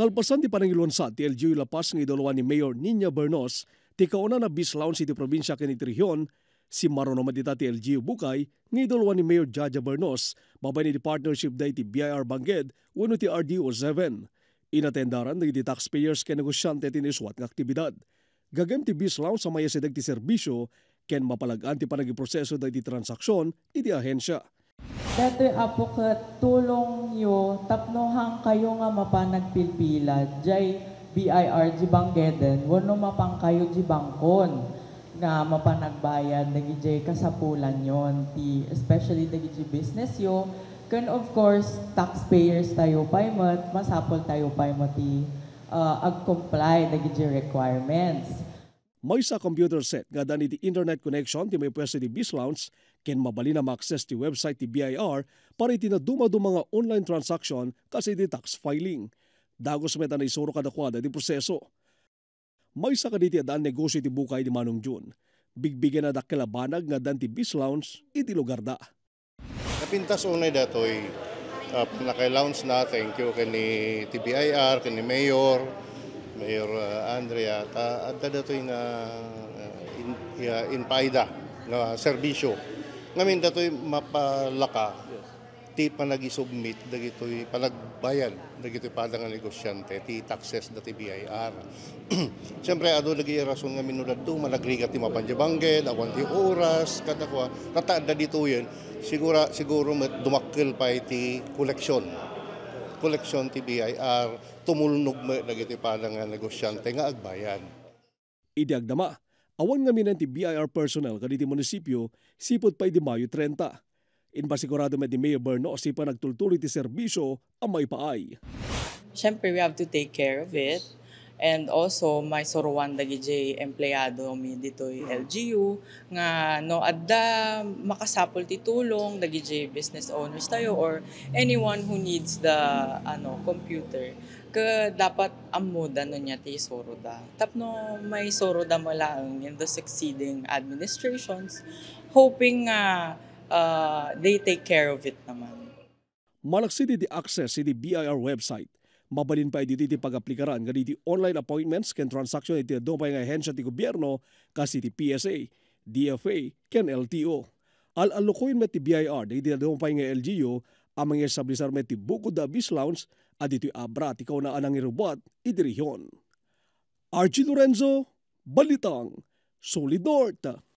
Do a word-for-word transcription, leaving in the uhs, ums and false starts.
Kalpasan ti panangilunsad ti L G U La Paz nga iduluan ni Mayor Niña Bernos ti kaunana a Biz Lounge iti probinsia ken iti rehion, simmaruno met dita ti L G U Bukay nga iduluan ni Mayor Jaja Bernos babaen iti partnership da iti B I R Bangked wenno ti R D O seven. Inatendaran dagiti taxpayers ken negosiante ti naisuat nga aktibidad. Gagem ti Biz Lounge a maiyasideg ti serbisio ken mapalag-an ti panagiproseso dagiti transaksion iti ahensia. Datoy, Apo, ket tulongyo tapno haankayo nga mapan agpilpila jay B I R di Bangkeden wenno mapankayo di bangkon nga mapan agbayad dagidiay kasapulanyon ti, especially dagidiay business yo, ken of course taxpayers tayo pay met, masapul tayo pay met ti, ah, ag-comply dagidiay requirements. Maysa a computer set nga addaan iti internet connection ti maipuesto iti Biz Lounge ken mabalin a ma-access ti website ti B I R para iti nadumaduma nga online transaction kas iti tax filing. Dagus met a naisuro kadakuada ti proseso. Maysa kadagiti addaan negosio iti Bukay ni Manong Jun. Bigbigen a dakkel a banag nga addaan ti Biz Lounge iti lugarda. Napintas unay datoy, ah, naka-launch na, thank you ken ni T B I R, ken ni Mayor, Mayor, ah, Andrea, ta adda datoy nga, ah, in, ya, inpaida nga serbisyo. Ngamin datoy mapalaka ti panagisubmit dagitoy panagbayad dagitoy pada nga negosiante ti taxes da ti B I R. Siyempre, adu dagiti rason nga minno daduma, nagrigat ti mapan di bangked, awan ti oras, kadakua, ta adda ditoyen, sigura, siguro met dumakkel pay ti koleksyon. Koleksyon ti B I R, tumulnog met dagiti pada nga negosiante nga agbayad. Idi agdama, awan ngamin ti B I R personnel kaditi munisipio sipud pay idi Mayo trenta. Inpasigurado met ni Mayor Bernos ti panagtultuloy ti serbisyo a maipaay. Siyempre, we have to take care of it. And also, maisuroan dagiti empleyado mi ditoy L G U nga no adda makasapul ti tulong dagiti business owners tayo or anyone who needs the, ano, computer, ke dapat ammoda no ania ti isuroda. Tapno maisuroda met laeng in the succeeding administrations, hoping nga, ah, they take care of it naman. Malaksid iti access iti B I R website, mabalin pay ditoy ti pag-aplikaran kadagiti online appointments ken transaction iti dadduma pay nga ahensia ti gobierno kas iti P S A, D F A, ken L T O. Al-allokoyen met ti B I R dagiti dadduma pay nga L G U a mangiestablisar met ti bukod da Biz Lounge a ditoy abra ti kauna a nangirubat iti rehion. Archie Lorenzo, Balitang, Solid North.